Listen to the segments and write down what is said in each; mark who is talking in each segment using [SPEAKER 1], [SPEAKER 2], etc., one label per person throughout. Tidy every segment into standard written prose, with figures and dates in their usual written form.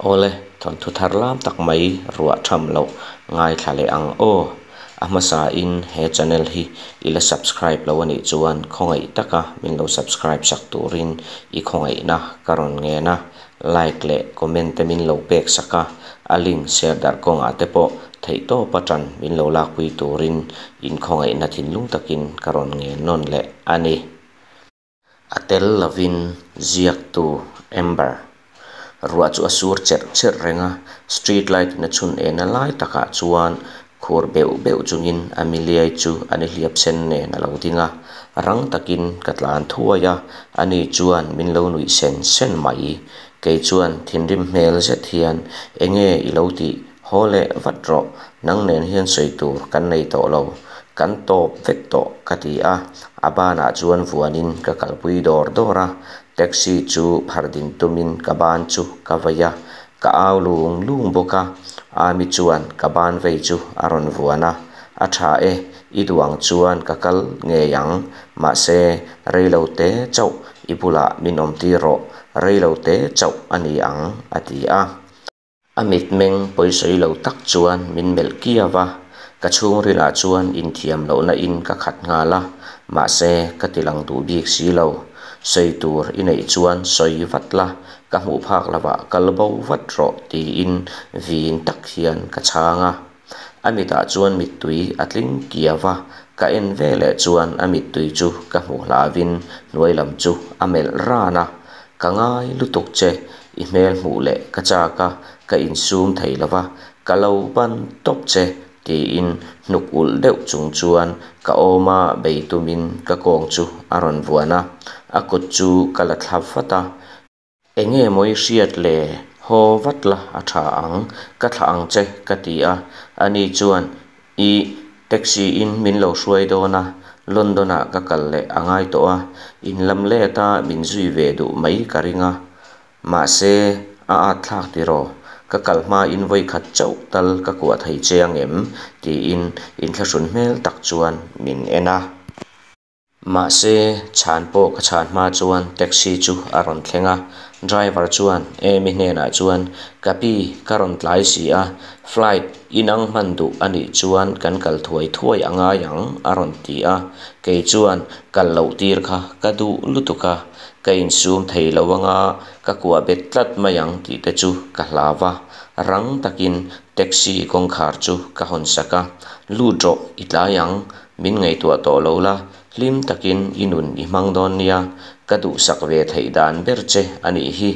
[SPEAKER 1] Awle, thawnthu thar lam tak mai ruah tham loh ngaithla leh ang aw. A hmasa in he channel hi i la subscribe lo anih chuan khawngaih taka min lo subscribe sak turin i khawngaihna ka rawn ngen a, like leh comment te min lo pek sak a, a link share darh kawngah te pawh theihtawp atan min lo lakpui turin in khawngaihna thinlung takin ka rawn ngen nawn leh a ni. A tel lovin ziaktu Amber. Ruah chu a sur cherh cherh reng a, street light in a chhun ena lai takah chuan khur beuh beuh chungin Amelia-i chu a nihliap sen nen a lo ding a, rang takin ka tlan thuai a, ani chuan min lo nuih sen sen mai. Kei chuan thinrim hmel zet hian, Enge i lo tih? Haw leh vat rawh, nang nen hian sawi tur kan nei tawh lo, kan tawp vek tawh ka ti a, a banah chuan vuanin ka kalpui dawr dawr a, taxi chu phar din tumin ka ban chu ka vei a, ka au lung lung bawk a, Ami chuan ka ban vei chu a rawn vuan a, A tha e, i duh ang chuan ka kal ngei ang, mahse reilo te chauh i bulah min awm tir rawh, reilo te chauh a ni ang a ti a. A mitmeng pawisawi lo tak chuan min melh kiau a, ka chhungrilah chuan inthiam lohna in ka khat nghal a, mahse ka ti lang duh bik si lo. Sawi tur i neih chuan sawi vat la, ka hmuh phak lovah kal bo vat rawh tiin vin tak hian ka chhang a. A mitah chuan mittui a tling kiau a, ka en veleh chuan a mittui chu ka hmuh hlauhin hnuai lam chu a melh ran a, Ka ngai lutuk che, i hmel hmuh leh ka chak a, ka insum thei lo va, ka lo ban tawp che tiin hnuk ulh deuh chung chuan ka awma bei tumin ka kawng chu a rawn vuan a, a kut chu ka la thla vat a. Enge maw i hriat le? Haw vat la a tha ang, ka thlah ang che ka ti a, ani chuan I taxi in min lo hruai dawn a, London ah ka kal leh a ngai tawh a, in lam let a min zui ve duh mai ka ring a, mahse a at thlak tiraw, ka kal hma in vawi khat chauh tal ka kuah thei che ang em? tiin inthlahrun hmel tak chuan min en a. Mahse, chhan pawh ka chhan hma chuan taxi chu a rawn thleng a, driver chuan Amy hnenah chuan, Ka pi, ka rawn tlai si a, flight inang hman duh a nih chuan kan kal thuai thuai a ngai ang a rawn ti a, kei chuan kal loh tir kha ka duh lutuk a, ka insum thei lo anga ka kuah bet tlat mai ang tih te chu ka hlau va, rang takin taxi kawngkhar chu ka hawn sak a, Lut rawh, i tlai ang, Min ngaihtuah tawh lo la, hlim takin i nun i hmang dawn nia, ka duhsak ve theih dan ber che a nih hi,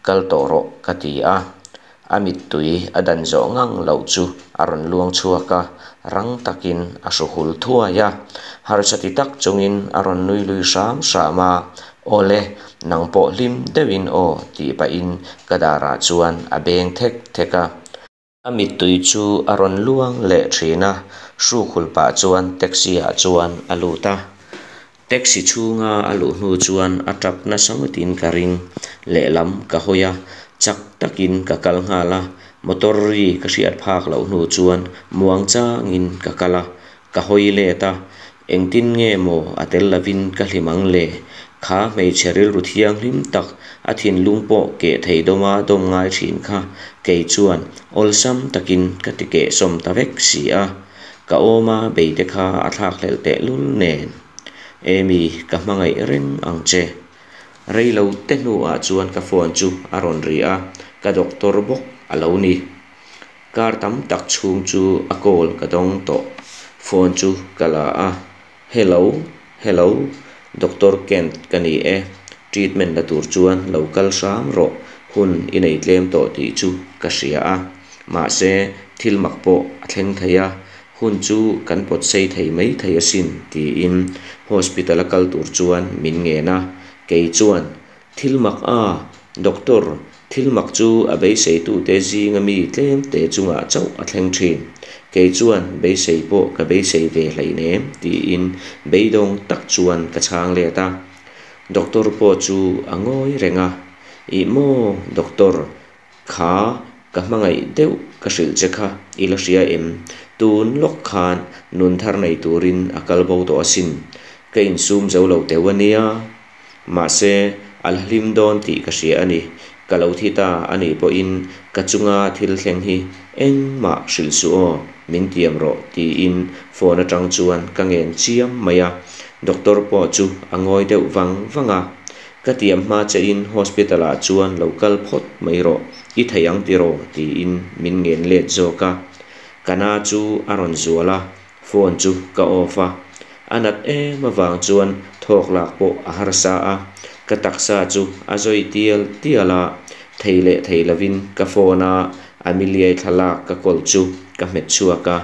[SPEAKER 1] kal tawh rawh ka ti a. A mittui a dan zawh ngang loh chu a rawn luang chhuak a, rang takin a hru hul thuai a. Harsa ti tak chungin a rawn nui lui hram hram a, Awle, nang pawh hlim deuhin aw tih pahin ka darah chuan a beng thek thek a. A mittui chu a rawn luang leh thin a, hrukhul pah chuan taxi ah chuan a lut a. Taxi chhunga a luh hnu chuan a tap nasa ngawtin ka ring. Lehlam ka hawi a, chak takin ka kal nghal a, motor ri ka hriat phak loh hnu chuan muang changin ka kal a, Ka hawi let a, engtin nge maw a tel lovin ka hlim ang le? Kha hmeichhe rilru thianghlim tak, a thinlung pawh keh thei dawma dawm ngai thin kha kei chuan awlsam takin ka ti kehsawm ta vek si a. Ka awma beite kha a thlakhlelh tehlul nen. Amy, ka hmangaih reng ang che. Reilo te hnuah chuan ka phone chu a rawn ri a, ka doctor bawk a lo ni. Kar tam tak chhung chu a call ka dawng tawh. Phone chu ka la a, Hello, hello, Doctor Kent ka ni e, treatment la tur chuan lo kal hram rawh, hun i nei tlem tawh tih chu ka hria a. Mahse, thil mak pawh a thleng thei a, hun chu kan pawt sei thei mai thei asin tiin hospital a kal tur chuan min ngen a, kei chuan Thil mak a, Doctor, thil mak chu a beiseitute zinga mi tlemte chungah chauh a thleng thin. Kei chuan beisei pawh ka beisei ve hleinem, tiin beidawng tak chuan ka chhang let a. Doctor pawh chu a ngawi reng a, Ih maw, Doctor, kha ka hmangaih deuh ka hrilh che kha i la hria em? Tun lawk khan nun thar nei turin a kal bo tawh asin. Ka insum zo lo teuh a nia. Mahse, a la hlim dawn tih ka hria a ni. Ka lo thi ta a nih pawhin ka chunga thil thleng hi engmah hrilh suh aw, min tiam rawh tiin phone atang chuan ka ngen chiam mai a, doctor pawh chu a ngawi deuh vang vang a. Ka tiam hma che in hospital ah chuan lo kal phawt mai rawh, i thei ang tiraw tiin min ngen let zawk a. Ka na chu a rawn zual a, phone chu ka off a. A nat em avang chuan thawk lak pawh a harsa a, ka taksa chu a zawi tial tial a, thei leh thei lovin ka phone a Ameliai thlalak ka kawl chu ka hmet chhuak a.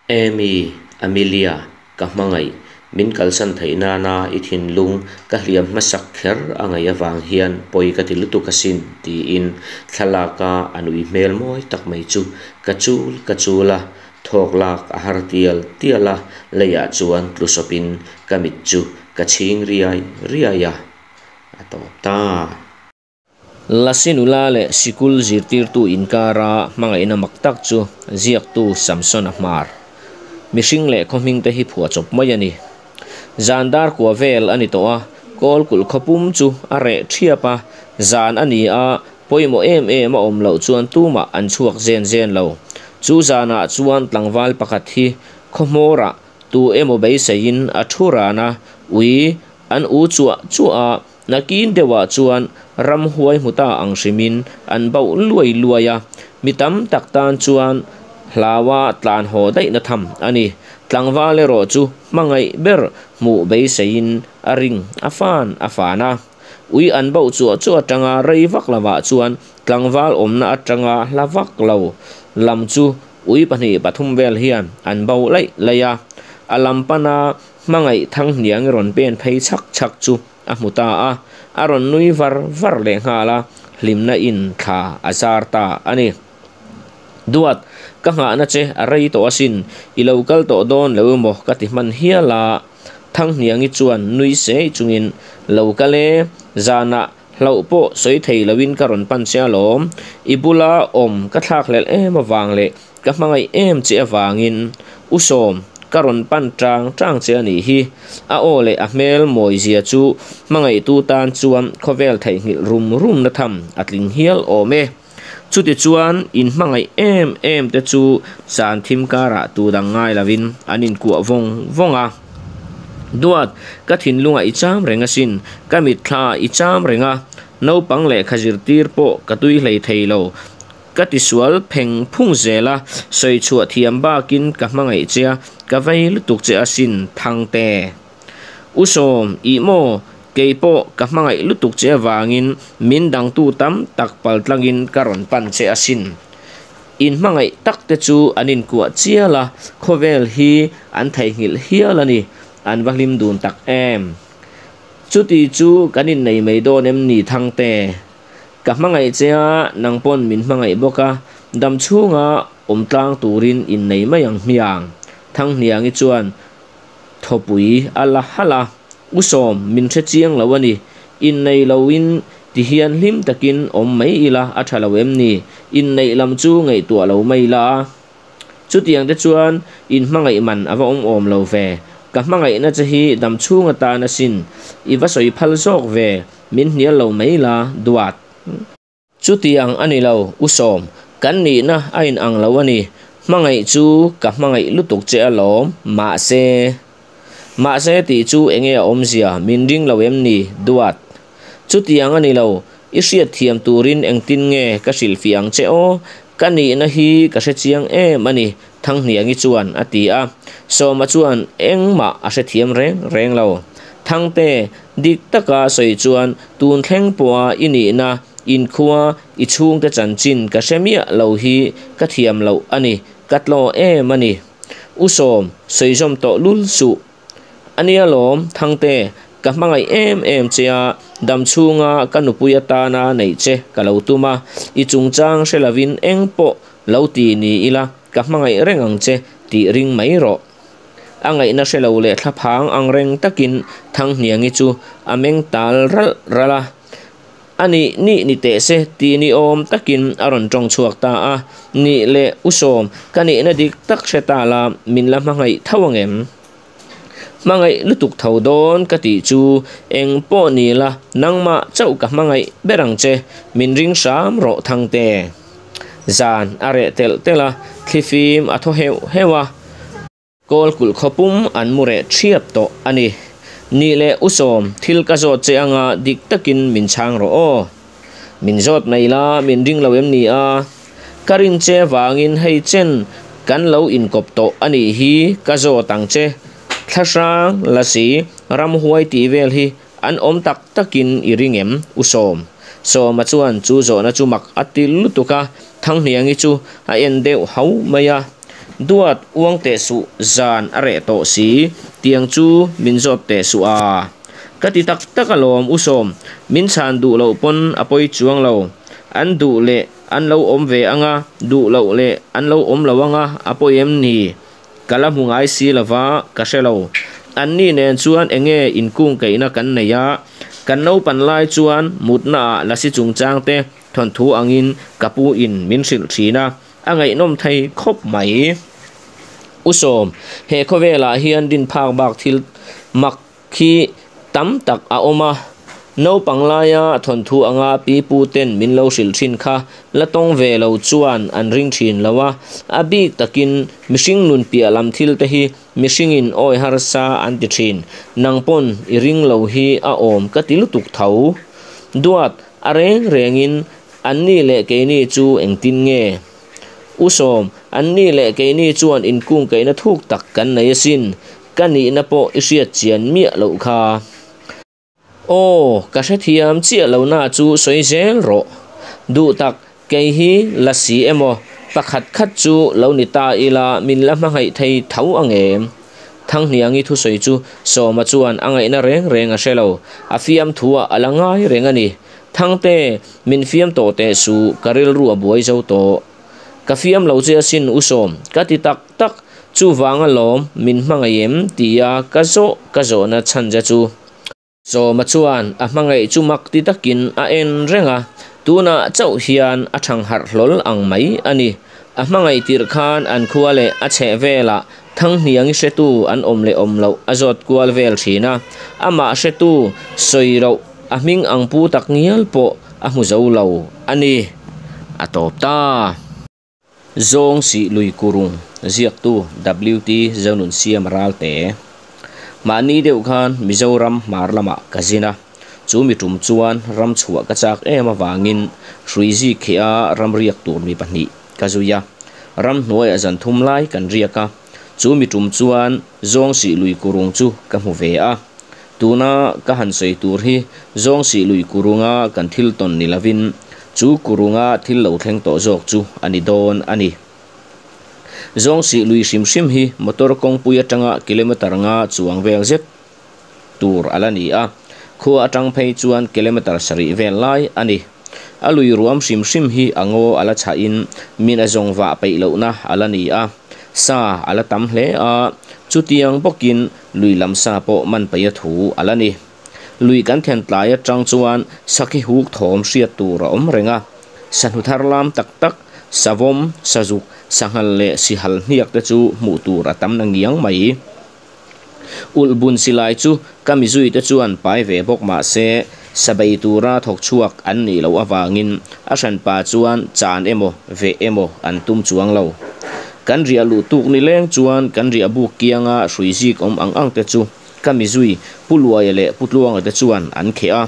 [SPEAKER 1] Amy, Amelia, ka hmangaih, min kalsan theih nana i thinlung ka hliam hmasak kher a ngaih avang hian pawi ka ti lutuk asin tiin thlalaka a nui hmel mawi tak mai chu ka chul ka chul a. Thawk lak a har tial tial a, leiah chuan tlu sawpin ka mit chu ka chhing riai riai a, a tawp ta.
[SPEAKER 2] Lasi nula leh sikul zirtirtu inkara hmangaihna mak tak chu ziaktu Samson-a hmar. Mihring leh khaw hming te hi phuahchawp mai a ni. Zan dar kua vel a ni tawh a, kawl kulh khaw pum chu a reh thiap a, zan a ni a, Pawimawh em em a awm loh chuan tumah an chhuak zen zen lo. Chu zanah chuan tlangval pakhat hi khaw hmawrah tu emaw beiseiin a thu ran a, ui an u chuah chuah a, nakin deuhah chuan ramhuai hmu ta ang hrimin an bauh luai luai a. Mi tam tak tan chuan hlaua tlan haw daihna tham a ni. Tlangval erawh chu hmangaih ber hmuh beiseiin a ring a fan a fan a. Ui an bauh chuah chuah atanga rei vak lovah chuan tlangval awmna atanga hla vak lo lam chu ui pahnih pathum vel hian an bauh laih laih a. A lam pana hmangaih Thanghniangi rawn pen phei chhak chhak chu a hmu ta a, a rawn nui var var leh nghal a, hlimna in thla a zar ta a ni. Duat, ka nghahna che a rei tawh asin, i lo kal tawh dawn lo emaw ka ti hman hial a. Thanghniangi chuan nui sei chungin, Lo kal e, zanah hlauh pawh sawi thei loin ka rawn pan che alawm. I bula awm ka thlakhlelh em avang leh ka hmangaih em che avangin U Sawm, ka rawn pan tang tang che a nih hi. A aw leh a hmel mawizia chu hmangaihtu tan chuan khawvel theihnghilh rum rumna tham a tling hial awm e. Chutichuan, inhmangaih em em te chu zan thim karah tu dang ngai lovin an inkuah vawng vawng a. Duat, ka thinlungah i cham reng asin, ka mitthla i cham reng a, naupang lehkha zirtir pawh ka tui hlei thei lo. Ka tisual pheng phung zel a, sawi chhuah thiam bakin ka hmangaih che a, ka vei lutuk che asin, Thangte. U Sawm, ih maw? Kei pawh ka hmangaih lutuk che avangin min dangtu tam tak paltlangin ka rawn pan che asin. Inhmangaih tak te chu an inkuah chial a, khawvel hi an theihnghilh hial a ni. An va hlim dun tak em. Chuti chu kan innei mai dawn em ni Thangte? Ka hmangaih che a, nang pawn min hmangaih bawk a, dam chhunga awm tlang turin innei mai ang hmiang. Thanghniangi chuan Thawpui a la halh a, U Sawm, min hre chiang lo a ni. Innei loin ti hian hlim takin awm mai ila a tha lo em ni? Inneih lam chu ngaihtuah lo mai ila a. Chutiang te chuan in hmangaih man a va awm awm lo ve. Ka hmangaihna che hi dam chhung atan asin. I va sawi phal zawk ve, min hnial lo mai la, duat. Chutiang a ni lo, U Sawm, kan nihna a inang lo a ni. Hmangaih chu ka hmangaih lutuk che alawm, mahse. Mahse tih chu enge a awmzia, min ring lo em ni, Duat? Chutiang a ni lo, i hriatthiam turin engtin nge ka hrilhfiah ang che aw? Ka nihna hi ka hrechiang em a ni, Thanghniangi chuan a ti a. Sawma chuan engmah a hrethiam reng reng lo. Thangte, dik taka sawi chuan tun thleng pawha i nihna inkhua i chhungte chanchin ka hre miah lo hi ka thiam loh a ni, ka tlaw em a ni. U Sawm, sawi zawm tawh lul suh. A nia lawm, Thangte, ka hmangaih em em che a, dam chhunga ka nupui atana neih che ka lo tum a, i chungchang hre lovin eng pawh lo ti ni ila ka hmangaih reng ang che tih ring mai rawh. A ngaihna hre lo leh thlaphang ang reng takin Thanghniangi chu a meng tal ralh ralh a. A nih nih ni teh se tih ni awm takin a rawn tawng chhuak ta a. Nih leh U Sawm, ka nihna dik tak hre ta la, min la hmangaih tho ang em? hmangaih lutuk tho dawn ka tih chu eng pawh ni la nangmah chauh ka hmangaih ber ang che min ring hram rawh Thangte. Zan a reh telh telh a, thlifim a thaw heuh heuh a. Kawl kulh khawpum an mu reh thiap tawh a ni. Nih leh U Sawm, thil ka zawt che anga dik takin min chhang rawh aw. Min zawt mai la, min ring lo em ni a? Ka rin che vangin hei chen kan lo inkawp tawh a nih hi ka zawt ang che. Thlahrang, lasi, ramhuai tih vel hi an awm tak takin i ring em, U Sawm? Sawma chuan chu zawhna chu mak a ti lutuk a, Thanghniangi chu a en deuh hau mai a. Duat uang teh suh, zan a reh tawh si, tiang chu min zawt teh suh a. Ka ti tak tak alawm U Sawm, min chhan duh loh pawn a pawi chuang lo. An duh leh an lo awm ve anga, duh loh leh an lo awm lo anga a pawi em ni? Ka la hmu ngai si lova, ka hre lo. Anni nen chuan enge inkungkaihna kan nei a, kan naupan lai chuan mutna ah lasi chungchang te thawnthu angin ka pu in min hrilh thin a, a ngaihnawm thei khawp mai. U Sawm, he khawvelah hian rin phak bak thil mak khi tam tak a awm a, naupang laia thawnthu anga pi pu ten min lo hrilh thin kha la tawng ve lo chuan an ring thin lo a, a bik takin mihring nun piah lam thil te hi mihringin awi harsa an ti thin, nang pawn i ring lo hi a awm ka ti lutuk tho. Duat, a reng rengin Anni leh keini chu engtin nge? U Sawm, anni leh keini chuan inkungkaihna thuk tak kan nei asin, ka nihna pawh i hriat chian miah loh kha. Aw, ka hrethiam chiah lo na chu sawi zel rawh. Duh tak, kei hi la si emaw, pakhat khat chu lo ni ta ila min la hmangaih thei tho ang em? Thanghniangi thusawi chu Sawma chuan a ngaihna reng reng a hre lo, a fiamthuah a la ngai reng a ni. Thangte, min fiam tawh teh suh, ka rilru a buai zo tawh. Ka fiam lo che asin U Sawm, ka ti tak tak, chuvang alawm min hmangaih em tia ka zawh ka zawhna chhan che chu. Sawma chuan a hmangaih chu mak ti takin a en reng a, tunah chauh hian a thang harh hlawl ang mai a ni. A hmangaih tirh khan an khua leh a chheh velah Thanghniangi hretu an awm leh awm loh a zawt kual vel thin a, amah hretu sawi loh a hming ang pu tak ngial pawh a hmu zo lo a ni. A tawp ta. Zawng sih lui kurung ziaktu WT Zonunsiam Ralte. Mahni deuh khan Mizoram hmar lamah ka zin a, chu mi tum chuan ram chhuah ka chak em avangin hrui zik kheh a ram riak tur mi pahnih ka zui a, ramhnuaiah zan thum lai kan riak a, chu mi tum chuan zawng sih lui kurung chu ka hmu ve a. Tuna ka han sawi tur hi zawng sih lui kurunga kan thil tawn ni lovin chu kurunga thil lo thleng tawh zawk chu a ni dawn a ni. Zawng sih lui hrim hrim hi motor kawngpui atanga kilometer nga chuang vel zet tur a la ni a, khua atang phei chuan kilometer sarih vel lai a ni. A lui ruam hrim hrim hi a ngaw a la chhahin min a zawng vah peih lohna a la ni a, sa a la tam hle a, chutiang bawkin lui lam sa pawh man peih a thu a la ni. Lui kan then tlai atang chuan sakhi huk thawm hriat tur a awm reng a, sahnu thar lam tak tak, savawm, sazuk, sanghal leh sihal hniak te chu hmuh tur a tam na ngiang mai. Ulh bun silai chu ka mizui te chuan pai ve bawk mah se, sabei tura thawk chhuak an nih loh avangin a hranpa chuan chan emaw veh emaw an tum chuang lo. Kan riah luh tuk ni leng chuan kan riah buk kianga hrui zik awm ang ang te chu ka mizui Pu Luaia leh Pu Tluanga te chuan an kheh a.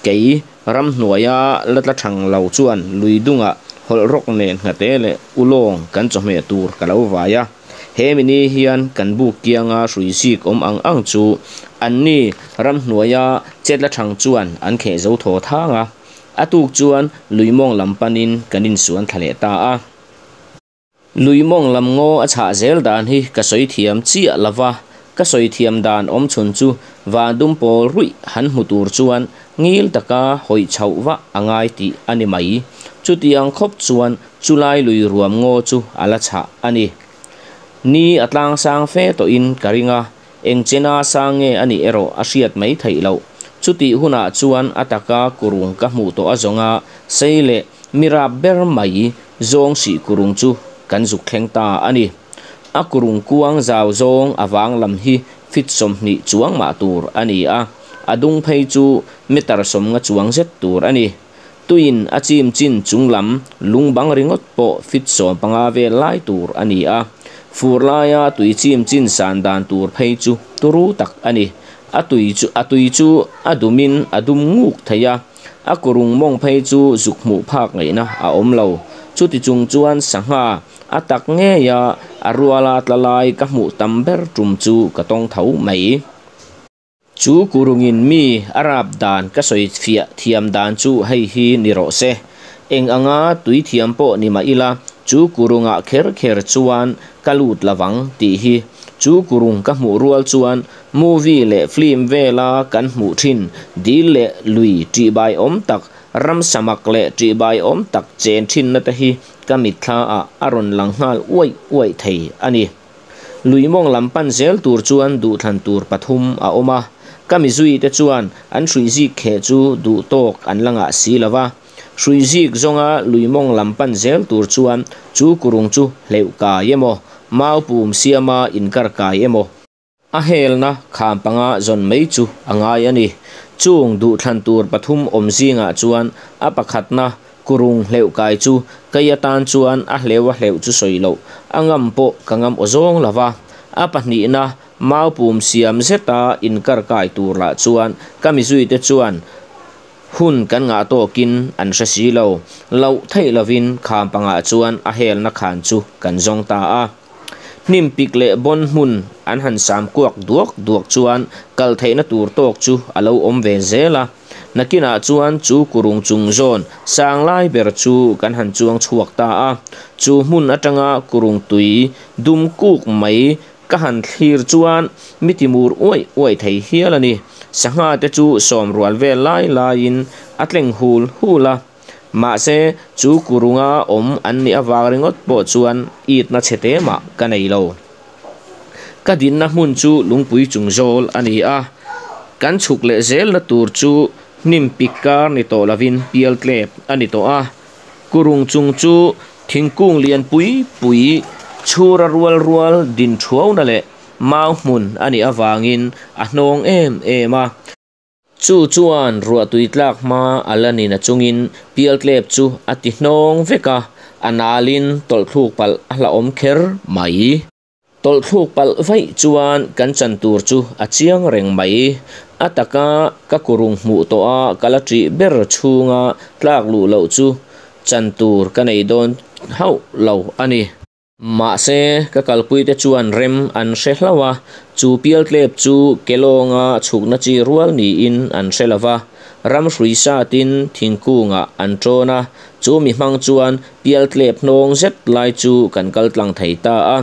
[SPEAKER 2] Kei ramhnuaia la tla thang lo chuan lui dungah hawlh rawk nen nghate leh ulawng kan chawhmeh tur ka lo vai a. He mini hian kan buk kianga hrui zik awm ang ang chu anni ramhnuaia chetla thang chuan an kheh zo thaw thang a. A tuk chuan lui mawng lam panin kan insuan thla leh ta a. Lui mawng lam ngaw a chhah zel dan hi ka sawi thiam chiah lo va, ka sawi thiam dan awm chhun chu van dum pawl ruih han hmu tur chuan ngil taka hawi chhoh vah a ngai tih a ni mai. Chutiang khawp chuan chulai lui ruam ngaw chu a la chhah a ni. Ni a tlang sang fe tawhin ka ring a, eng chena sang nge a nih erawh a hriat mai theih loh. Chutih hunah chuan a taka kurung ka hmuh tawh a zawnga sei leh mi rap ber mai zawng sih kurung chu kan zuk thleng ta a ni. A kurung kuang zau zawng a vang lam hi fit 20 chuang mah tur a ni a, a dung phei chu meter 50 chuang zet tur a ni. Tuiin a chim chin chung lam lung bang ringawt pawh fit 15 vel lai tur a ni a, fur laia tui chim chin san dan tur phei chu turu tak a ni. A tui chu a tui chu a dumin a dum nguk thei a, a kurung mawng phei chu zuk hmuh phak ngaihna a awm lo. Chuti chung chuan sangha a tak ngeia a ruala tla lai ka hmuh tam ber tum chu ka tawng tho mai. Chu kurungin mi a rap dan ka sawi fiah thiam dan chu hei hi ni rawh se. Eng anga tui thiam pawh ni mah ila chu kurungah kher kher chuan ka lut lovang tih hi. Chu kurung ka hmuh rual chuan movie leh film vela kan hmuh thin dil leh lui ṭihbai awm tak, ramsa mak leh ṭihbai awm tak chen thinna te hi ka mitthla ah a rawn lang nghal uaih uaih thei a ni. Lui mawng lam pan zel tur chuan duhthlan tur pathum a awm a, ka mizui te chuan an hruizik kheh chu duh tawk an la ngah si lo va. Hruizik zawnga lui mawng lam pan zel tur chuan chu kurung chu hleuh kai emaw, mau pum siama inkar kai emaw, a helna kham panga zawn mai chu a ngai a ni. Chung duhthlan tur pathum awm zingah chuan a pakhatna kurung hleuh kai chu kei atan chuan a hleuh a hleuh chu sawi loh a ngam pawh ka ngam aw zawng lo va. A pahnihna mau pum siam zeta inkar kai tur lah chuan ka mizuite chuan hun kan ngah tawkin an hre si lo. Loh theih lovin kham pangah chuan a helna khan chu kan zawng ta a. Hnim pik leh bawn hmun an han sam kuak duak duak chuan kal theihna tur tawk chu a lo awm ve zel a. Nakinah chuan chu kurung chung zawn sang lai ber chu kan han chuang chhuak ta a. Chu hmun atanga kurung tui dum kuk mai ka han thlir chuan mi timur uaih uaih thei hial a ni. Sangha te chu sawm rual vel lai laiin a tleng hul hul a. Mahse, chu kurunga awm an nih avang ringawt pawh chuan itna chhe te mah ka nei lo. Ka dinna hmun chu lungpui chung zawl a ni a, kan chhuk leh zelna tur chu hnim pik kar ni tawh lovin pial tlep a ni tawh a. Kurung chung chu thingkung lian pui pui chhura rual rual din thuauna leh mau hmun a nih avangin a hnawng em em a. Chu chuan ruahtui tlak hma a la ni na chungin pialtlep chu a ti hnawng vek a, a nalin tawlhthluk palh a hlauhawm kher mai. Tawlhthluk palh vaih chuan kan chan tur chu a chiang reng mai. A taka ka kurung hmuh tawh a ka la ṭih ber chhunga tlak luh loh chu chan tur ka nei dawn hauh lo a ni. Mahse, ka kalpuite chuan rem an hre hlauh a, chu pialtlep chu kelawnga chhukna chi rual niin an hre lo va. Ram hrui satin thingkungah an ṭawn a, chu mi hmang chuan pialtlep hnawng zet lai chu kan kal tlang thei ta a.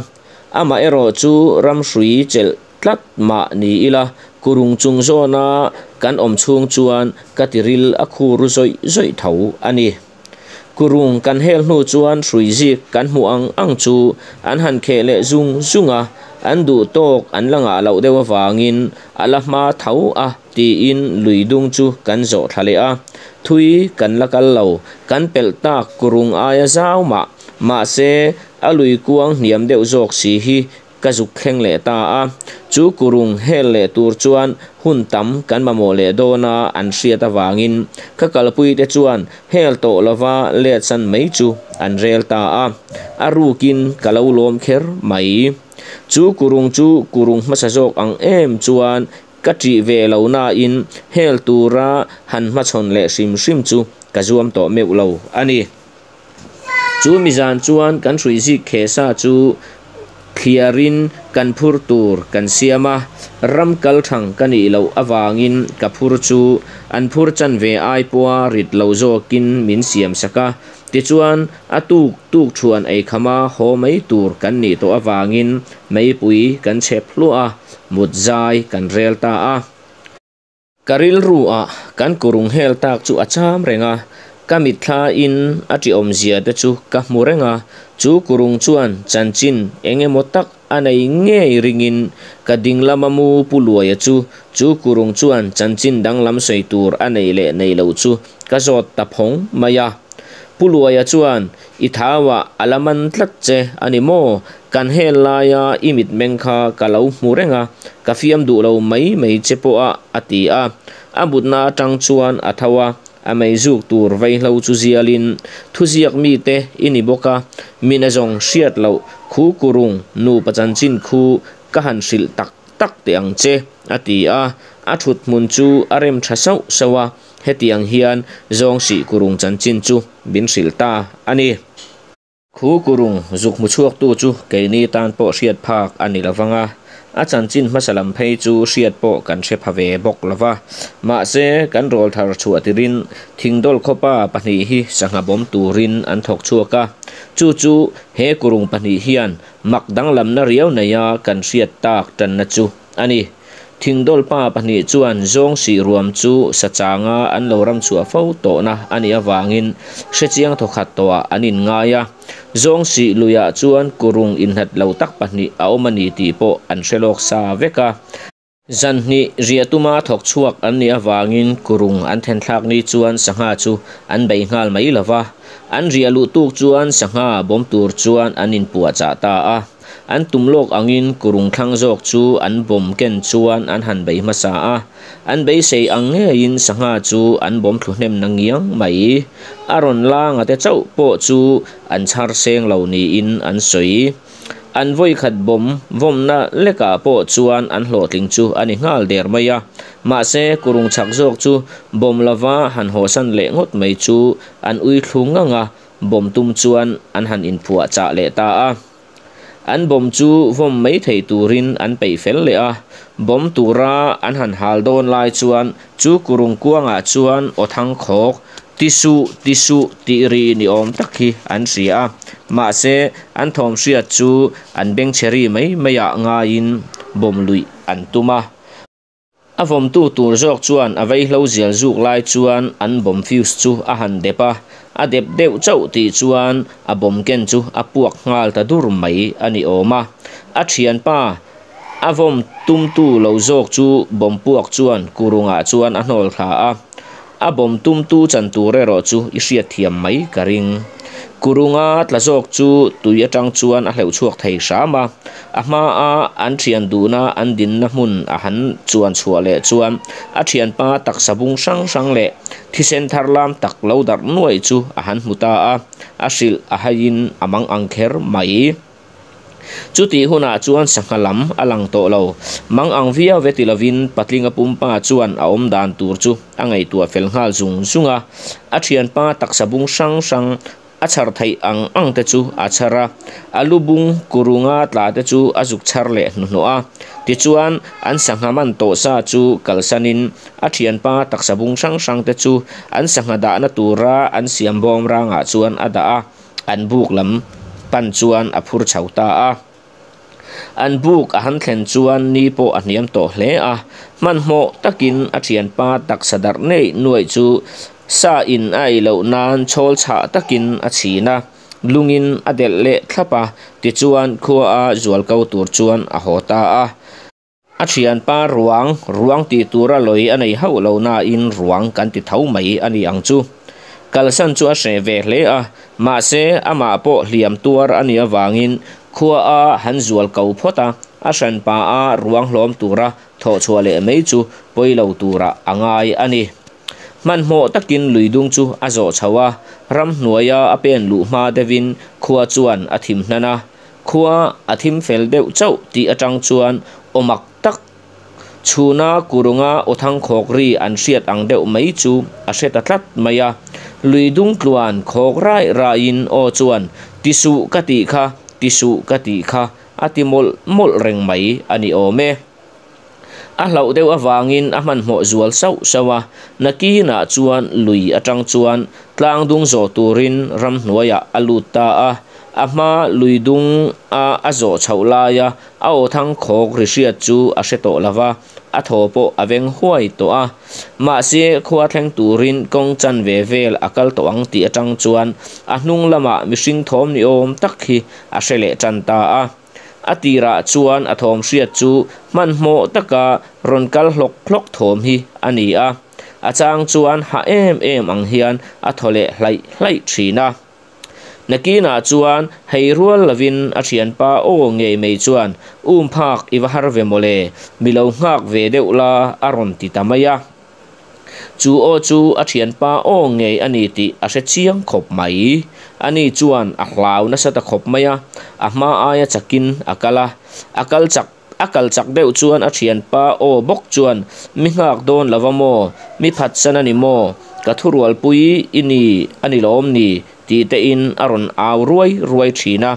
[SPEAKER 2] Amaherawh chu ram hrui chelh tlat mah ni ila, kurung chung zawna kan awm chhung chuan ka tiril a khur zawih zawih tho a ni. Kurung kan hel hnu chuan hrui zik kan hmuh ang ang chu an han kheh leh zung zung a, an duh tawk an la ngah loh deuh avangin a la hma tho a tiin lui dung chu kan zawh thla leh a. Thui kan la kal lo, kan pelh tak kurung aia zau mah, mahse a lui kuang hniam deuh zawk si hi Ka zuk thleng leh ta a, chu kurung hel leh tur chuan hun tam kan mamawh leh dawn a an hriat avangin ka kalpuite chuan hel tawh lova let san mai chu an rel ta a, a rukin ka lo lawm kher mai. Chu kurung chu kurung hmasa zawk ang em chuan ka ṭih ve lo nain hel tura han hmachhawn leh hrim hrim chu ka zuam tawh meuh lo a ni. Chu mizan chuan kan hruizik khehsa chu thliarin kan phur tur kan siam a, ram kal thang ka nih loh avangin ka phur chu an phur chan ve ai pawha rit lo zawkin min siam sak a. Tichuan, a tuk tuk thuan eikhama haw mai tur kan nih tawh avangin meipui kan chhep hluah a, mut zai kan rel ta a. Ka rilru ah kan kurung hel tak chu a cham reng a, ka mitthla in a ṭihawm zia te chu ka hmu reng a, chu kurung chuan chanchin eng emaw tak a nei ngei ringin ka ding lama mu Pu Luaia chu chu kurung chuan chanchin danglam sawi tur a nei leh nei lo chu ka zawt ta phawng mai a. Pu Luaia chuan, I thauah a la man tlat che a ni maw? Kan hel laia i mitmeng kha ka lo hmu reng a, ka fiam duh lo mai mai che pawh a, a ti a. A mutna atang chuan a tho a, a meizuk tur vaihlo chu zialin, Thuziak mite i ni bawk a, mina zawng hriat loh khu kurung nupa chanchin khu ka han hrilh tak tak teh ang che, a ti a. A thut hmun chu a rem tha sauh sauh a, hetiang hian zawng sih kurung chanchin chu min hrilh ta a ni. Khu kurung zuk hmu chhuaktu chu keini tan pawh hriat phak a ni lovang a, a chanchin hmasa lam phei chu hriat pawh kan hre pha ve bawk lova. Mahse, kan rawlthar chhuah tirin Thingdawl khawpa pahnih hi sangha bawm turin an thawk chhuak a, chu chu he kurung pahnih hian mak danglamna riau neia kan hriat tak tanna chu a ni. Thingdawl pa pahnih chuan zawng sih ruam chu sachanga an lo ram chhuah fo tawhna a nih avangin hrechiang thawkhat tawhah an inngai a. Zawng sih luiah chuan kurung inhlat lo tak pahnih a awm a ni tih pawh an hre lawk sa vek a. Zan hnih riah tuma thawk chhuak an nih avangin kurung an then thlak ni chuan sangha chu an bei nghal mai lo va. An riah luh tuk chuan sangha bawm tur chuan an inpuahchah ta a. An tum lawk angin kurung thlang zawk chu an bawm ken chuan an han bei hmasa a, an beisei ang ngeiin sangha chu an bawm thlu hnem na ngiang mai. A rawn langa te chauh pawh chu an chhar seng lo niin an sawi. An vawikhat bawm vawmna lekah pawh chuan an hlawhtling chu a ni nghal der mai a, mahse kurung chak zawk chu bawm lova han hawsan leh ngawt mai chu an ui thlu ngang a, bawm tum chuan an han inphuahchah leh ta a. An bawm chu vawm mai thei turin an peih fel leh a, bawm tura an han hal dawn lai chuan chu kurung kuangah chuan aw thang khawk, Ti suh, ti suh tih ri ni awm tak hi an hria a, mahse an thawm hriat chu an bengchhe ri mai maiah ngaiin bawm luih an tum a. A vawmtu tur zawk chuan a vaihlo zial zuk lai chuan an bawm fuse chu a han dep a, a dep deuh chauh tih chuan a bawm ken chu a puak nghal ta dur mai a ni awm a. A thianpa a vawm tumtu lo zawk chu bawm puak chuan kurungah chuan a hnawl thla a. A bawm tumtu chan tur erawh chu i hriatthiam mai ka ring. Kurunga tla zawk chu tui atang chuan a hleuh chhuak thei hram a, a hmaa an thian duhna an dinna hmun a han chuan chhuah leh chuan a thianpa taksa bung hrang hrang leh thisen thar lam tak lo darh nuaih chu a han hmu ta a, a hrilh a haiin a mang ang kher mai. Chutih hunah chuan sangha lam a lang tawh lo. Mang ang viau ve ti lovin patlinga pumpa chuan a awm dan tur chu a ngaihtuah fel nghal zung zung a. A thianpa taksa bung hrang hrang a chhar theih ang ang te chu a chhar a, a lu bung kurunga tla te chu a zuk chhar leh hnuhnawh a. Tichuan an sangha man tawh sa chu kalsanin a thianpa taksa bung hrang hrang te chu an sangha dahna tura an siam bawm rangah chuan a dah a. An buk lam pan chuan a phur chho ta a. An buk a han thlen chuan ni pawh a hniam tawh hle a, hmanhmawh takin a thianpa taksa darh neih nuaih chu sa in a ei loh nan chhawl chhah takin a chhin a, lungin a delh leh thlap a, tichuan khua a zual ko tur chuan a haw ta a. A thianpa ruang, ruang tih tura lawi a nei hauh lo nain ruang kan ti tho mai a ni ang chu. Kalsan chu a hreh ve hle a, mahse amah pawh hliam tuar a nih avangin khua a han zual ko phawt a, a hranpa a ruang hlawm tura thawh chhuah leh mai chu pawi lo turah a ngai a ni. Hmanhmawh takin luidung chu a zawh chho a, ramhnuaia a pen luh hma deuhin khua chuan a thim hnan a, Khua a thim fel deuh chauh tih atang chuan aw mak tak chhuna kurunga aw thang khawk ri an hriat ang deuh mai chu a hre ta tlat mai a. Lui dung tluan khawk raih raihin aw chuan ti suh ka tih kha, ti suh ka tih kha a ti mawlh mawlh reng mai a ni awm e. A hlauh deuh avangin a hmanhmawh zual sauh sauh a, nakinah chuan lui atang chuan tlang dung zawh turin ramhnuaiah a lut ta a. A hma lui dung a a zawh chhoh laia a aw thang khawk ri hriat chu a hre tawh lo va, a thaw pawh a veng huai tawh a. Mahse, khua thleng turin kawng chanve vel a kal tawh ang tih atang chuan a hnung lamah mihring thawm ni awm tak hi a hre leh tan ta a. A tirah chuan a thawm hriat chu hmanhmawh taka rawn kal hlawk hlawk thawm hi a ni a. A chang chuan hah em em ang hian a thaw leh hlaih hlaih thin a. Nakinah chuan hei rual lovin a thianpa aw ngei mai chuan um phak i va har ve mawle, mi lo nghak ve deuh la a rawn ti ta mai a. Chu aw chu a thianpa aw ngei a ni tih a hre chiang khawp mai. Ani chuan a hlau nasa ta khawp mai a, a hma aia chakin a kal a, a kal chak a kal chak deuh chuan a thianpa aw bawk chuan mi nghak dawn lova maw, mi phatsan a ni maw, ka thurualpui i ni a ni lawm ni tih te in a rawn au ruai ruai thin a.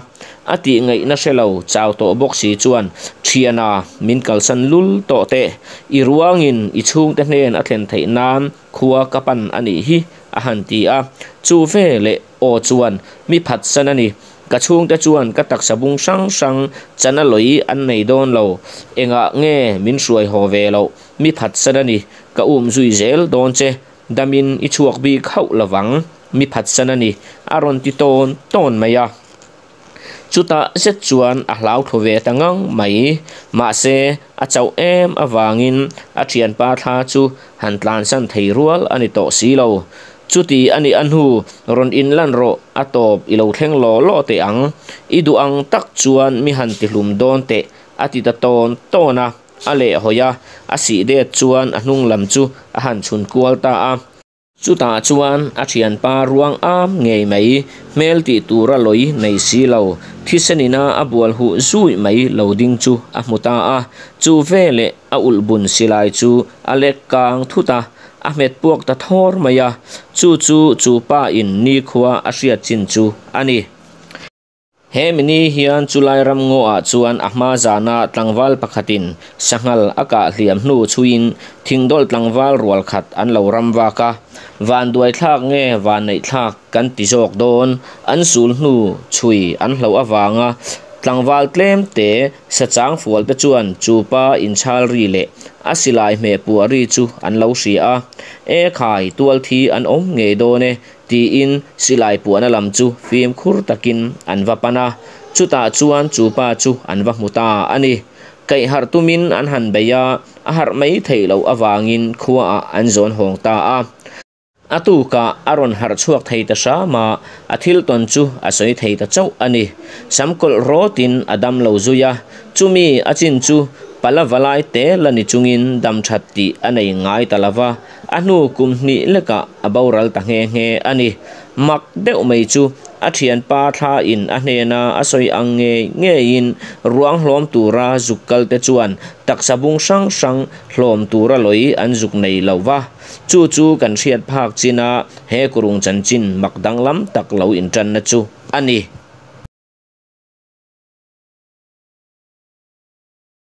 [SPEAKER 2] A tih ngaihna hre lo chau tawh bawk si chuan thiana min kalsan lul tawh teh, i ruangin i chhungte hnen a thlen theih nan khua ka pan a nih hi a han ti a. Chu veleh aw chuan mi phatsan a ni. Ka chhungte chuan ka taksa bung hrang hrang chana lawih an nei dawn lo. Engah nge min hruai haw ve loh? Mi phatsan a ni. Ka um zui zel dawn che. Damin i chhuak bik hauh lovang. Mi phatsan a ni. A rawn ti tawn tawn mai a. Chutah zet chuan a hlau thlu ve ta ngang mai. Mahse, a chauh em avangin a thianpa thla chu han tlansan thei rual a ni tawh si lo. Chuti a nih a hnu, rawn inlan rawh, a tawp i lo thleng law law teh ang. I duh ang tak chuan mi han tihlum dawn teh, a ti ta tawn tawn a. A lehhawi a, a sih det chuan a hnung lam chu a han chhun kual ta a. Chutah chuan a thianpa ruang am ngei mai, hmel tih tura lawi nei si lo, thisen ina a bual huh zui mai lo ding chu a hmu ta a. Chu veleh a ulh bun silai chu a lek kang thut a, a hmet puak ta thawr mai a, chu chu chu pa in nikhua a hriat chin chu a ni. He mini hian chulai ram ngaw ah chuan a hma zana tlangval pakhatin sanghal a kah hliam hnu chhuiin thingdawlh tlangval rual khat an lo ram vak a, vanduai thlak nge vanneih thlak kan ti zawk dawn, an sul hnu chhui an hloh avanga tlangval tlem te sachang fual te chuan chu pa inchhal ri leh a silai hmeh puah ri chu an lo hria a, E khai, tual thi an awm ngei dawn e, tiin silai puahna lam chu fimkhur takin an va pan a, chutah chuan chu pa chu an va hmu ta a ni. Kaihharh tumin an han bei a, a harh mai theih loh avangin khuaah an zawn hawng ta a. A tukah a rawn harh chhuak thei ta hram a, a thil tawn chu a sawi thei ta chauh a ni. Sam kawlh rawtin a dam lo zui a, chumi a chin chu pala valai te la ni chungin dam that tih a nei ngai ta lo va, a hnu kum hnih lekah a boral ta nghe nghe a ni. Mak deuh mai chu a thianpa thla in a hnena a sawi ang ngei ngeiin ruang hlawm tura zuk kal te chuan taksa bung hrang hrang hlawm tura lawi an zuk nei lo va. Chu chu kan hriat phak china he kurung chanchin mak danglam tak lo intanna chu a ni.